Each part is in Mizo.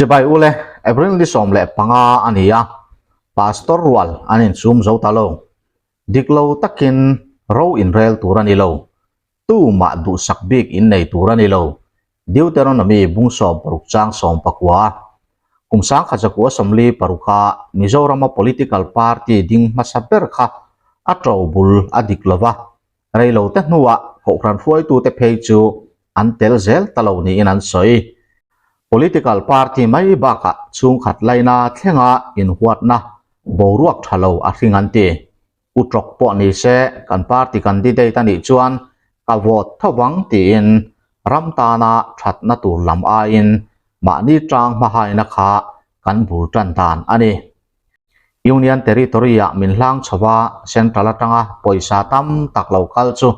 Chibai ule, April ni 15 a ni a, Pastor rual an insum zo ta lo. Dik lo takin ro inrel tur a ni lo. Tumah duhsak bik innei tur a ni lo. Deuteronomy bung 16 chang 19. Kum 1946 a Mizorama political party ding hmasa ber kha a to bul a dik lo va, Rei lo te hnuah Kohhran hruaitute phei chu an tel zel ta lo niin an sawi. Political party mai bakah chhungkhat laina thlenga inhuatna boruak tha lo a hring an ti. Utrawk pawh ni se kan party candidate a nih chuan ka vote tho vang tiin ram tana thatna tur lam aiin mahni tang hmahaina kha kan bul tan dan a ni. Union Territory-ah min hlang chho a, Central atanga pawisa tam tak lo kal chu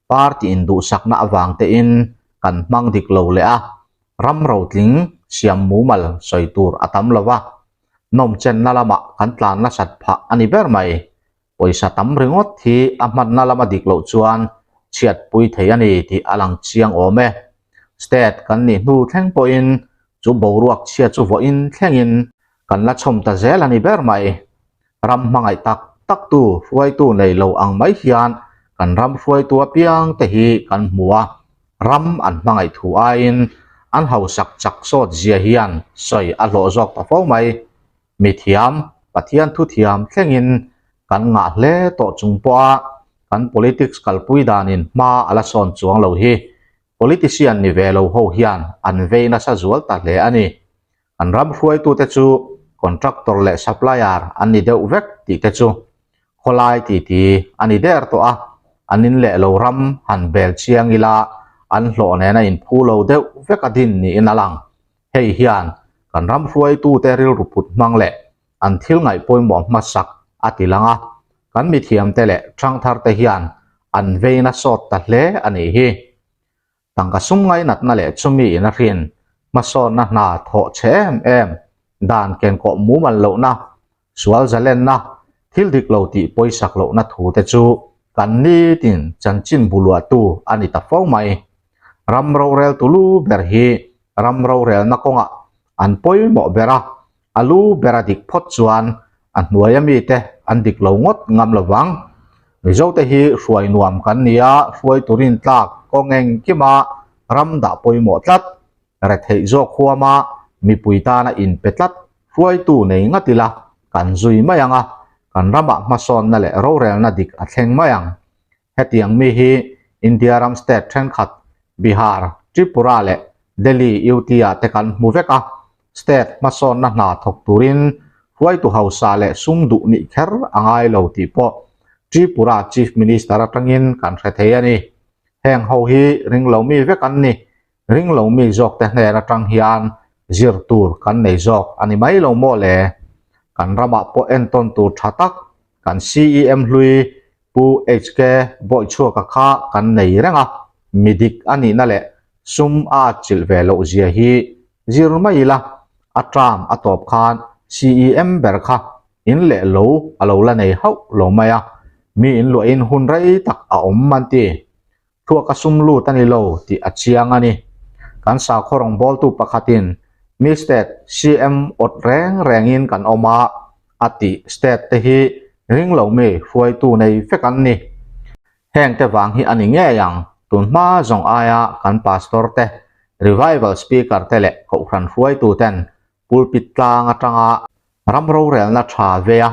party induhsakna avang tein kan hmang dik lo leh a, ram rotling siam mumal sawi tur a tam lo va, nawmchenna lamah kan tlan nasat phah a ni ber mai. Pawisa tam ringawt hi a hmanna lama dik loh chuan chhiatpui thei a ni tih a lang chiang awm e. State kan nih hnu thleng pawhin chu boruak chhia chu vawiin thlengin kan la chhawm ta zel a ni ber mai. Ram hmangaih tak tak tu hruaitu nei lo ang mai hian kan ram hruaitu apiang te hi kan hmu a, ram an hmangaih thu aiin an hausak chak sawt zia hian sawi a hlawh zawk ta fo mai. Mithiam, Pathian thuthiam thlengin kan ngah hle tawh chung pawha kan politics kalpui danin hma a la sawn chuang lo hi politician ni ve lo ho hian an vei nasa zual ta hle a ni. An ram hruaitute chu contractor leh supplier an ni deuh vek tih te chu khawlai titi a ni der tawh a, an in leh lo ram han bel chiang ila an hlawh nena inphu lo deuh vek a din niin a lang. Hei hian kan ram hruaitute rilru put hmang leh an thil ngaih pawimawh hmasak a ti lang a, kan mithiamte leh thangtharte hian an veina sawt ta hle a nih hi. Tangka sum ngainatna leh chumi in a hrin hmasawnna hna thawh chhe em em, dan kenkawh mumal lohna, sual zalenna, thil dik lo tih pawisak lohna thu te chu kan nitin chanchin buluahtu a ni ta fo mai. Ram roreltu lu ber hi ram rorelna kawngah an pawimawh ber a, A lu ber a dik phawt chuan a hnuaia mite an dik lo ngawt ngam lo vang. Mizote hi hruai nuam kan ni a, hruai turin tlak kawng engkima ram dah pawimawh tlat, retheih zawk huama mipui tana inpe tlat hruaitu nei ngat ila kan zui mai ang a, kan ramah hmasawnna leh rorelna dik a thleng mai ang. Hetiang mi hi India ram state thenkhat Bihar, Tripura leh Delhi UT-ah te kan hmu vek a, state hmasawnna hna thawk turin hruaitu hausa leh sum duh nih kher a ngai lo tih pawh Tripura Chief Minister atangin kan hre thei a ni. Heng ho hi ringlo mi vek an ni. Ringlo mi zawk te hnen atang hian zir tur kan nei zawk a ni mai lo maw le? Kan ramah pawh entawn tur tha tak kan CEM hlui Pu HK Bawichhuaka kha kan nei reng a, mi dik a nihna leh sum a atchilh ve loh zia hi zir mai ila, a term a tawp khan CEM ber kha in leh lo a lo la nei hauh lo mai a, mi in luahin hun rei tak a awm an ti. Thuak a sum lut a ni lo tih a chiang a ni. Kan sakhaw rawngbawltu pakhatin mi state CM awt reng rengin kan awm a, a tih state te hi ring lo mi hruaitu nei vek an ni. Heng te vang hi a ni ngei ang, tun hma zawng aia kan pastor te, revival speaker te leh kohhran hruaitu ten pulpit tlang atanga ram rorelna tha veia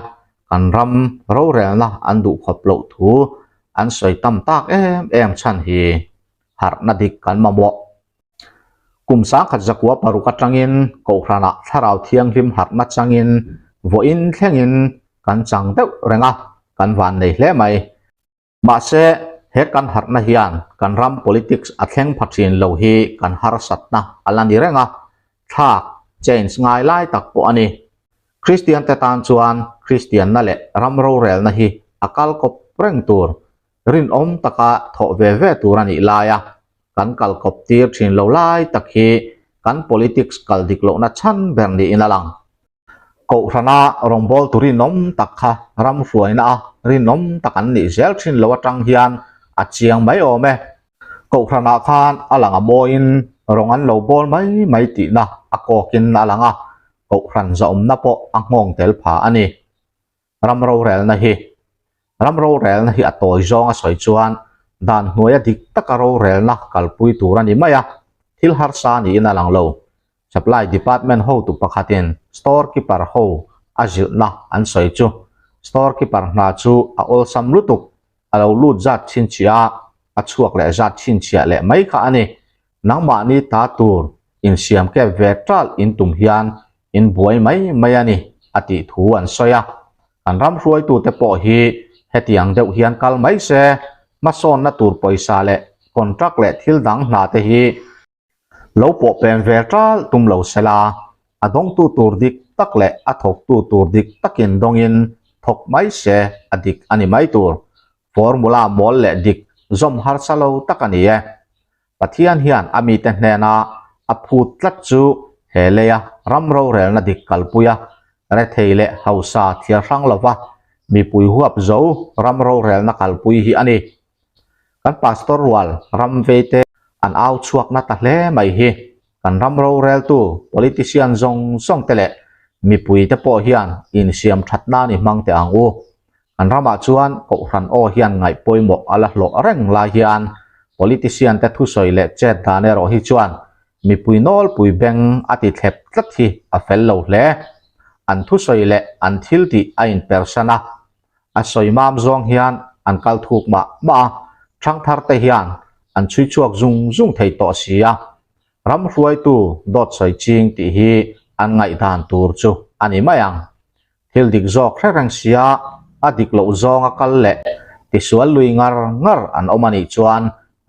kan ram rorelna an duh khawp loh thu an sawi tam tak em em chhan hi harhna dik kan mamawh. Kum 1906 atangin Kohhranah Thlarau Thianghlim harhna changin vawiin thlengin kan chang deuh reng a, kan van nei hle mai. Mahse, he kan harhna hian kan ram politics a thleng pha thin lo hi kan harsatna a la ni reng a, thlak, change, ngai lai tak pawh a ni. Kristian te tan chuan Kristianna leh ram rorelna hi a kal kawp reng tur, rinawm taka thawh ve ve tur a nih laia kan kal kawp tir thin lo lai tak hi kan politics kal dik lohna chhan ber niin a lang. Kohhrana rawngbawltu rinawm tak kha ram hruaina a rinawm tak an nih zel thin lo atang hian a chiang mai awm e. Kohhranah khan a lang a mawiin rawng an lo bawl mai mai tihna a kawkin a lang a, kohhran zahawmna pawh a nghawng tel pha a ni. Ram rorelna hi Ram rorelna hi a tawi zawng a sawi chuan dan hnuaia dik taka rorelna kalpui tur a ni mai a, thil harsa niin a lang lo. Supply Department hotu pakhatin store keeper ho a zilhna an sawi chu store keeper hna chu a awlsam lutuk, a lo lut zat chhinchhiah a, a chhuak leh zat chhinchhiah leh mai kha a ni. Nangmahni ta tur insiam kep ve ṭalh in tum hian in buai mai mai a ni, a tih thu an sawi a. Kan ram hruaitute pawh hi hetiang deuh hian kal mai se, hmasawnna tur pawisa leh contract leh thil dang hna te hi lo pawh peng ve ṭalh tum lo sela, a dawngtu tur dik tak leh a thawktu tur dik takin dawngin thawk mai se a dik a ni mai tur. Formula mawl leh dik zawm harsa lo tak a ni e. Pathian hian a mite hnena a phut tlat chu he leia ram rorelna dik kalpuia rethei leh hausa thiar hrang lova mipui huap zo ram rorelna kalpui hi a ni. Kan pastor rual ram veite an au chhuakna ta hle mai hi. Kan ram roreltu politician zawng zawng te leh mipuite pawh hian insiam that nan i hmang teh ang u. Kan ramah chuan Kohhran aw hian ngaih pawimawh a la hlawh reng lai hian politician te thusawi leh chet dan erawh hi chuan mipui nawlpui beng a ti thlep tlat hi a fel lo hle. An thusawi leh an thiltih a inpersan a, A sawi mam zawng hian an kal thuk mah mah a, ṭhangthar te hian an chhui chhuak zung zung thei tawh si a, ram hruaitu dawt sawi ching tih hi an ngaihdan tur chu a ni mai ang. Thil dik zawk hre reng sia a dik loh zawnga kal leh tisual lui ngar ngar an awm a nih chuan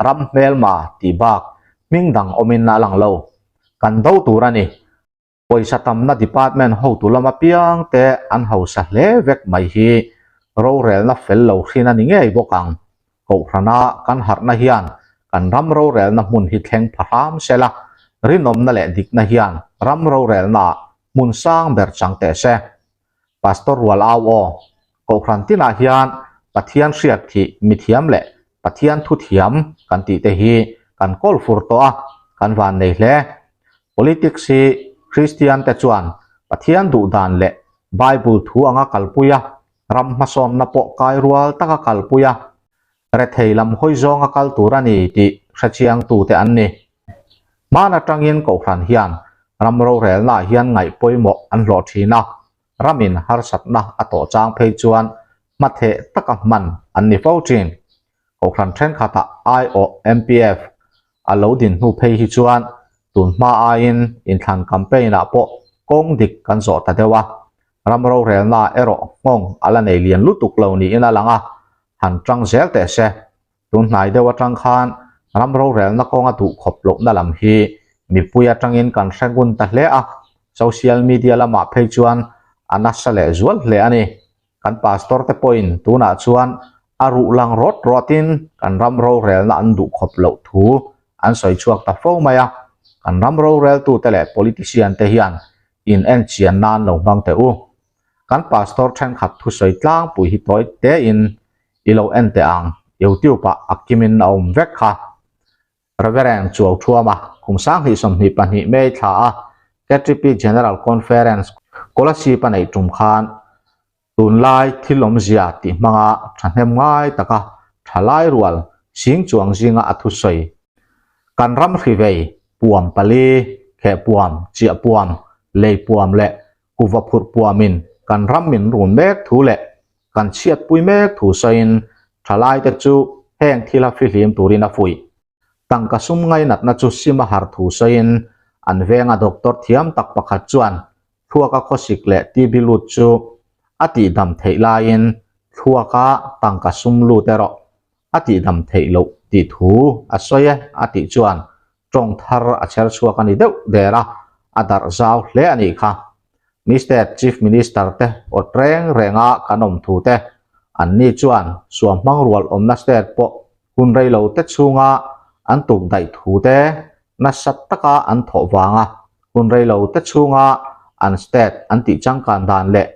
ram hmelma tih bak hming dang awmin a lang lo. Kan do tur a ni. Pawisa tamna department hotu lama piang te an hausa hle vek mai hi rorelna fel lo hrin a ni ngei bawk ang. Kohhrana kan harhna hian kan ram rorelna hmun hi thleng pha hram sela, rinawmna leh dikna hian ram rorelnaah hmun sang ber chang teh se. Pastor Rual Au aw, Kohhran tinah hian Pathian hriat thih mithiam leh Pathian thuthiam kan tih te hi kan kawl fur tawh a, kan van nei hle. Politics hi Kristian te chuan Pathian duh dan leh Bible thu anga kalpui a, ram hmasawnna pawh kai rual taka kalpui a, rethei lam hawi zawnga kal tur a ni tih hrechiangtute an ni. Hman atangin Kohhran hian ram rorelnaah hian ngaih pawimawh an hlawh thin a, ramin harsatna a tawh chang phei chuan hmatheh taka hman an ni fo thin. Kohhran thenkhatah aiawh MPF a lo din hnu phei hi chuan tun hma aiin inthlan campaign-ah pawh kawng dik kan zawh ta deuh a, ram rorelna erawh nghawng a la nei lian lutuk lo niin a lang a, han tang zel teh se. Tun hnai deuh atang khan ram rorelna kawnga duh khawp lohna lam hi mipui atangin kan hre ngun ta hle a, social media lamah phei chuan a nasa leh zual hle a ni. Kan pastor te pawhin tunah chuan a ruh lang rawt rawtin kan ram rorelna an duh khawp loh thu an sawi chhuak ta fo mai a, kan ram roreltute leh politician te hian in enchian nan lo hmang teh u. Kan pastor thenkhat thusawi tlangpui hi tawi tein i lo en teh ang, YouTube ah a kimin a awm vek kha. Reverend Chuau Thuama, kum 2022 May thla a KTP General Conference Kolasib a neih tum khan tunlai thil awmzia tih hmanga thahnem ngai taka thalai rual sing chuang zinga a thusawi kan ram hrivei puam pali, khehpuam, chiahpuam, leipuam leh kuva phurh puamin kan ram min run mek thu leh kan chhiatpui mek thu sawiin thalaite chu heng thila fihlim turin a fuih. Tangka sum ngainatna chu sim a har thu sawiin an venga doctor thiam tak pakhat chuan thluaka khawsik leh TB lut chu a tihdam theih laiin thluaka tangka sum lut erawh a tihdam theih loh tih thu a sawi e a tih chuan tawng thar a chher chhuak a ni deuh der a, a darh zau hle a nih kha. Mi state chief minister te awt reng renga kan awm thu te, an ni chuan suam hmang rual awmna state pawh hun rei lo te chhunga an tuk daih thu te nasa taka an thawh vanga hun rei lo te chhunga an state an tih changkan dan leh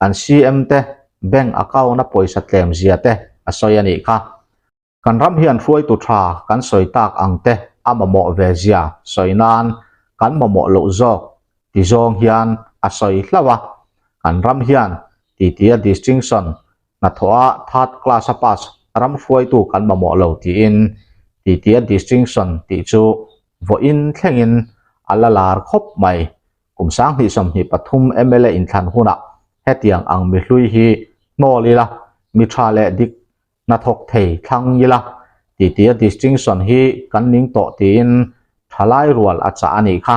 an CM te bank account a pawisa tlem zia te a sawi a nih kha. Kan ram hian hruaitu tha kan sawi tak ang te a mamawh ve zia sawi nan kan mamawh loh zawk. Ti zawng hian a sawi hlauh a, kan ram hian titia distinction hnathawha third class a pass ram hruaitu kan mamawh lo tiin titia distinction tih chu vawiin thlengin a la lar khawp mai. Kum 2023 mla inthlan hunah hetiang ang mihlui hi hnawl ila, mi tha leh dik hnathawk thei thlang ila titia distinction hi kan ning tawh tiin thalai rual a chah a nih kha.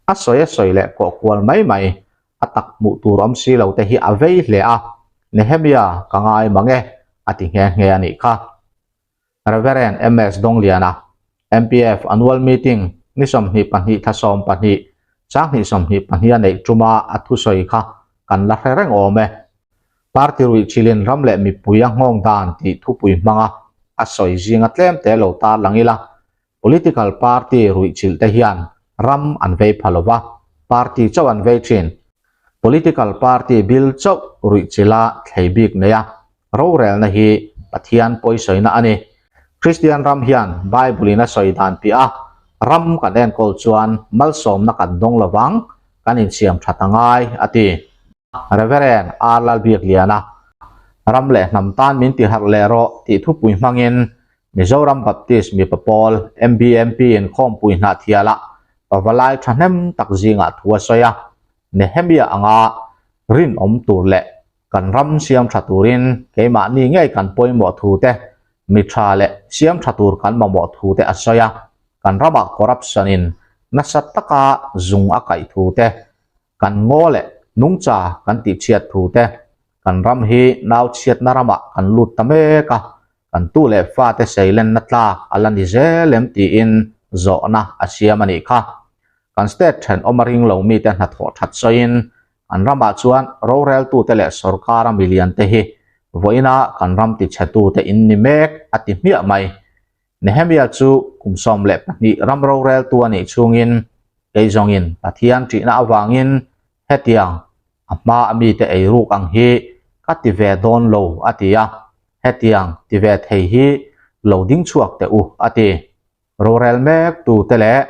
A sawi a sawi leh kawh kual mai mai a tak hmuh tur awm si lo te hi a vei hle a, Nehemia ka ngai mang e a ti nghe nghe a nih kha. Reverend MS Dongliana, MPF Annual Meeting ni 22 thla 12, 2022 a neih tuma a thusawi kha kan la hre reng awm e. Party ruih chilin ram leh mipui a nghawng dan tih thupui hmanga a sawi zinga tlem te lo tarlang ila, political party ruih chilh te hian ram an vei pha lova, party chauh an vei thin. Political party bil chauh ruih chila thlei bik nei a, rorelna hi Pathian pawisawina a ni. Kristian ram hian Bible in a sawi dan piah a, ram kan enkawl chuan malsawmna kan dawng lovang, kan insiam that a ngai, a ti. Reverend R. Lalbiakliana, Ram leh hnam tan min ti harh leh rawh tih thupui hmangin Mizoram Baptist mipa pawl MBMP in khawmpui hnahthialah pavalai thahnem tak zingah thu a sawi a, Nehemia anga rinawm tur leh kan ram siam tha turin keimahni ngei kan pawimawh thu te, mi tha leh siam tha tur kan mamawh thu te a sawi a, kan ramah corruption in nasa taka zung a kaih thu te, Kan ngaw leh nungcha kan tihchhiat thu te, kan ram hi nau chhiatna ramah kan lut ta mek a, kan tu leh fate seilenna tlak a la ni zel em tiin zawhna a siam a nih kha. Kan state thenawm a ring lo mite hnathawh that sawiin kan ramah chuan roreltute leh sorkara miliante hi vawiina kan ram tichhetute in ni mek a ti hmiah mai. Nehemia chu kum 12 ram roreltu a nih chhungin kei zawngin Pathian ṭihna avangin hetiang a hma a mite ei ruk ang hi ka ti ve dawn lo a ti a, hetiang ti ve thei hi lo ding chhuak teh u a ti. Rorel mek tute leh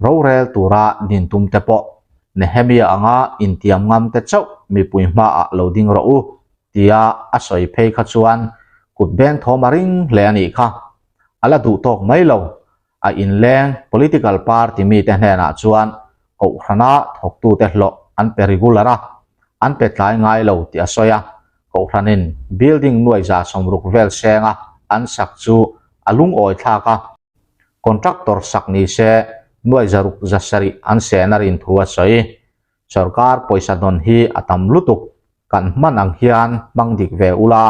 rorel tura din tum te pawh Nehemia anga intiam ngam te chauh mipui hmaah lo ding rawh u tia a sawi phei kha chuan kut beng thawm a ring hle a nih kha. A la duh tawk mai lo. A inleng political party mite hnenah chuan kohhrana thawktute hlawh an pe regular a, an pe tlai ngai lo tih a sawi a. Kohhranin building nuai 60 vel senga an sak chu a lungawi thlak a. Contractor sak ni se nuai 670 an sehna rin thu a sawi. Sorkar pawisa dawn hi a tam lutuk, kan hman ang hian hmang dik ve ula,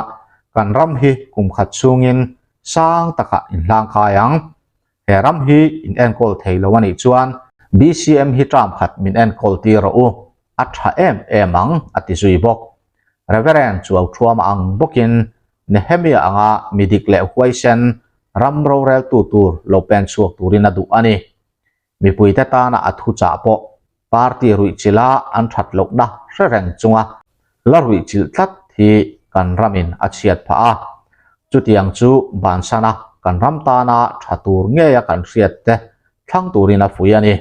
kan ram hi kum khat chhungin sang takah inhlang kai ang. He ram hi in enkawl thei lo a nih chuan BCM hi term khat min enkawl tir rawh u, a tha em em ang a ti zui bawk. Reverend Chuauthuama ang bawkin Nehemia anga mi dik leh huaisen ram roreltu tur lo pen chhuak turin a duh a ni. Mipuite tana a thuchah pawh party ruihchilha an that lohna hre reng chunga la ruihchilh tlat hi kan ramin a chhiat phah a. Chutiang chu bansana kan ram tana tha tur ngeia kan hriat te thlang turin a fuih a ni.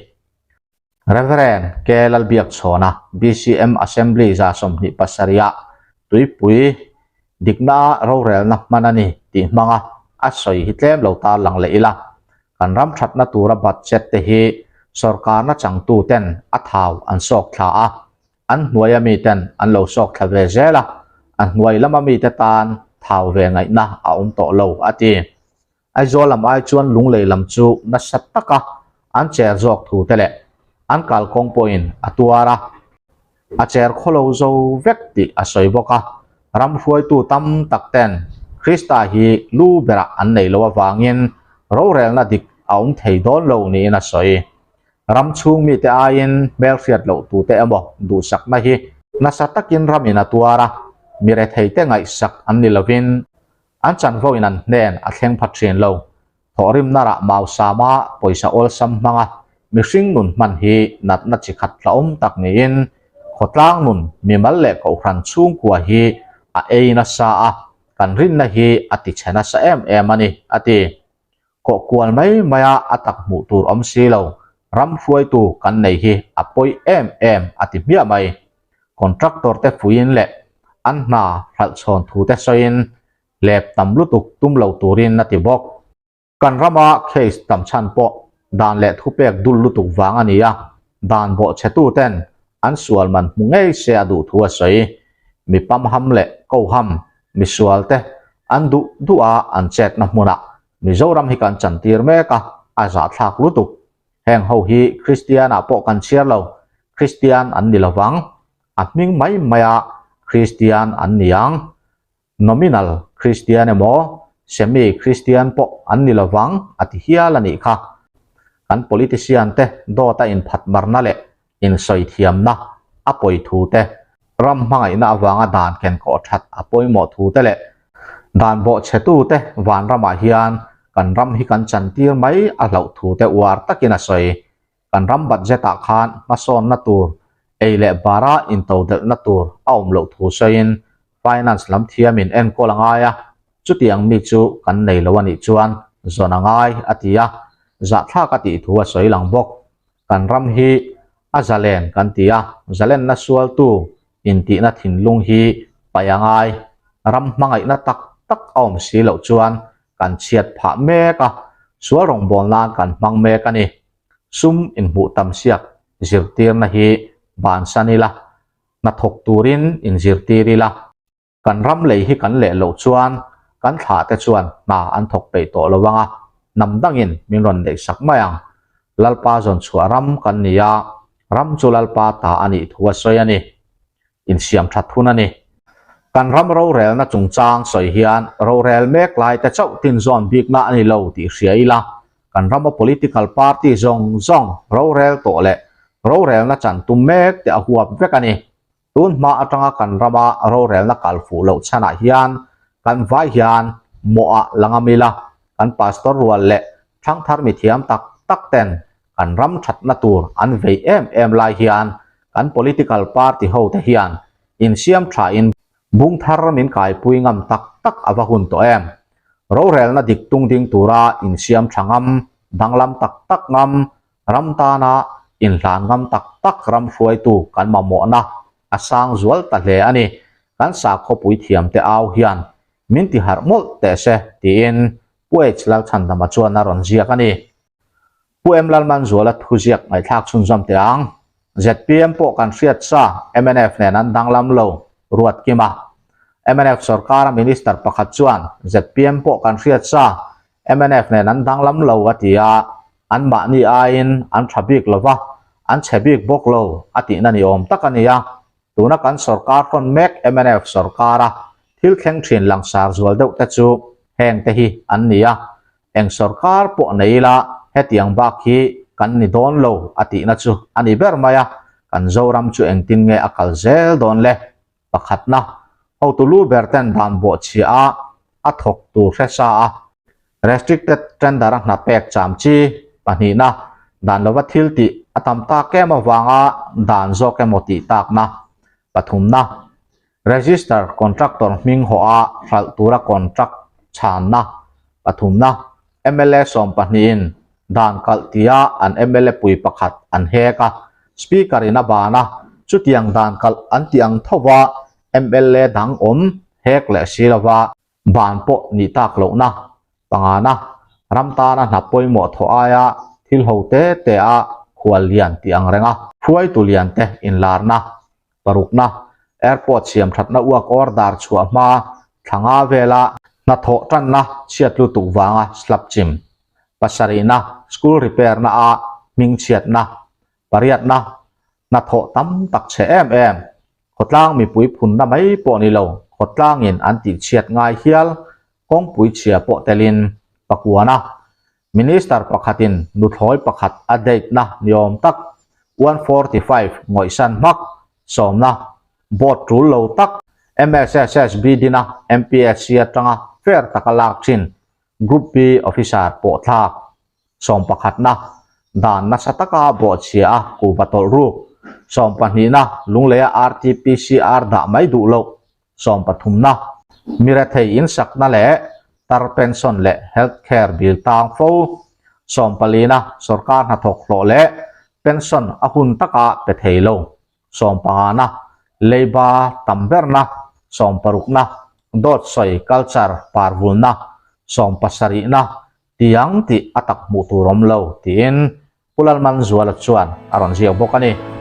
Reverend K. Lalbiakchhawna, BCM Assembly 27 ah tuipui dikna rorelna hman a ni tih hmanga a sawi hi tlem lo tarlang leh ila. Kan ram thatna tura budget te hi sorkarna changtu ten a thau an sawk thla a, an hnuaia mi ten an lo sawk thla ve zel a, a hnuai lama mite tan thau ve ngaihna a awm tawh lo a ti. Aizawl lam ai chuan Lunglei lam chu nasa taka an cher zawk thu te leh an kalkawng pawhin a tuar a, a cher khawlo zo vek tih a sawi bawk a. Ram hruaitu tam tak ten Krista hi lu berah an nei lo avangin rorelna dik a awm thei dawn lo niin a sawi. Ram chhung mite aiin hmelhriat loh tute emaw duhsakna hi nasa takin ramin a tuar a, mi retheite ngaihsak an ni lovin An chanvo in an hnen a thleng pha thin lo. Thawhrimna rah mausama pawisa awlsam hmanga mihring nun hman hi natna chi khat hlauhawm tak niin khawtlang nun mimal leh kohhran chhungkua hi a ei nasa a, kan rinna hi a ti chhe nasa em em a ni, a ti. Kawh kual mai maia a tak hmuh tur awm si lo. Ram hruaitu kan nei hi a pawi em em a ti hmiah mai. Contractor te fuiin leh an hna hralh chhawn thu te sawiin hlep tam lutuk tum lo turin a ti bawk. Kan rama case tam chhan pawh dan leh thupek dul lutuk vang a ni a, dan bawhchhetu ten an sual man hmu ngei se a duh thu a sawi. Mi pamham leh koham, misual te an duh duh a an chetna hmunah Mizoram hi kan chantir mek a, a zahthlak lutuk. Heng ho hi Kristian ah pawh kan chhiar lo, Kristian an ni lovang. A hming mai mai a Kristian an ni ang. Nominal Kristian emaw Semi Kristian pawh an ni lovang a ti hial a nih kha. Kan politician te dawt a inphat marna leh insawi thiamna a pawi thu te, ram hmangaihna avanga dan kenkawh that a pawimawh thu te leh dan bawhchhetu te vanramah hian kan ram hi kan chantir mai a hlauh thu te uar takin a sawi. Kan ram budget ah khan hmasawnna tur, ei leh bara intodelhna tur a awm loh thu sawiin finance lam thiamin enkawl a ngai a, chutiang mi chu kan nei lo a nih chuan zawn a ngai a ti a, zahthlak a tih thu a sawi lang bawk. Kan ram hi a zalen kan ti a, zalenna sualtu intihna thinlung hi paih a ngai. Ram hmangaihna tak tak a awm si loh chuan kan chhiat phah mek a, sual rawngbâwl nan kan hmang mek a ni. Sum inhmuh tam siak zirtirna hi bansan ila, hnathawk turin inzirtir ila. Kan ram lei hi kan leh loh chuan kan thlah te chuan hna an thawk peih tawh lo ang a, hnam dangin min rawn neih sak mai ang. Lalpa zawn chhuah ram kan ni a, ram chu Lalpa ta a nih thu a sawi a ni. Insiam that hun a ni. Kan ram rorelna chungchang sawi hian rorel mek lai te chauh tin zawn bikna a ni lo tih hria ila, kan rama political party zawng zawng rorel tawh leh rorelna chan tum mek te a huap vek a ni. Tun hma atanga kan rama rorelna kal fuh loh chhanah hian kan vai hian mawhah la ngam ila, kan pastor rual leh thangthar mithiam tak tak ten kan ram thatna tur an vei em em lai hian kan political party ho te hian insiam thain bung thar min kaipui ngam tak tak a va hun tawh em? Rorelna dik tung ding tura insiam tha ngam, danglam tak tak ngam Ram tana inhlan ngam tak tak ram hruaitu kan mamawhna a sang zual ta hle a ni. Kan sakhawpui thiamte au hian min ti harh mawlh teh se tiin Pu H Lalchhandama chuan a rawn ziak a ni. Pu M Lalmanzuala thuziak ngaihthlak chhunzawm teh ang. Zpm pawh kan hriat sa mnf nen an danglam lo, Ruatkima. Mnf sorkara minister pakhat chuan zpm pawh kan hriat sa mnf nen an danglam lo a ti a, anmahni aiin an tha bik lo va, an chhe bik bawk lo a tihna ni awm tak a ni a. Tuna kan sorkar hrawn mek mnf sorkara thil thleng thin langsar zual deuh te chu heng te hi an ni a, eng sorkar pawh nei ila hetiang bak hi kan ni dawn lo a tihna chu a ni ber mai a, kan Zoram chu engtin nge a kal zel dawn le? Pakhatna, hotu lu ber ten dan bawhchhia a, a thawk tur hre sa a, restricted tender a hna pek cham chi. Pahnihna, dan lova thil tih a tam tak em avanga dan zawk emaw tih takna. Pathumna, register contractor hming hawh a hralh tura contract chhanna. Pathumna, mla sawmpahnihin dan kalh tia an mla pui pakhat an hek a, Speaker in a ban a, chutiang dan kalh an tih ang thova mla dang awm hek leh si lova ban pawh nih tak lohna pangana ram tana hna pawimawh thawh aia thil ho te te a khual lian tih ang reng a, hruaitu lian te inlarna parukna airport siam thatna uak order chhuah hma thla nga vela hnathawh tanna chhiat lutuk vanga slab chim pasarihna school repair na a hming chhiatna pariatna hnathawh tam tak chhe em em khawtlang mipui phunna mai pawh ni lo khawtlangin an tih chhiat ngai hial kawngpui chhia pawh telin pakuana Minister pakhatin nuthlawi pakhat a date na ni awm tak 145 ngawihsan hmak sawmna board tul lo tak MSSSB dina MPSC atanga fair taka lak thin Group B officer pawh thlak sawm pakhatna dan nasa taka bawhchhia a kuhva tawlh ruk sawm pahnihna Lungleia RTPCR dah mai duh loh sawm pathumna, mi rethei insakna leh tar pension leh health care bill tang fo. Sawmpalina sorkar hnathawk hlawh leh pension a hun taka pe thei lo. Sawmpangana leiba tam berna, sawmparukna dawt sawi culture parvulna, sawmpasarihna tiang tih a tak hmuh tur awm lo tiin Pu Lalmanzuala chuan a rawn ziak bawk a ni.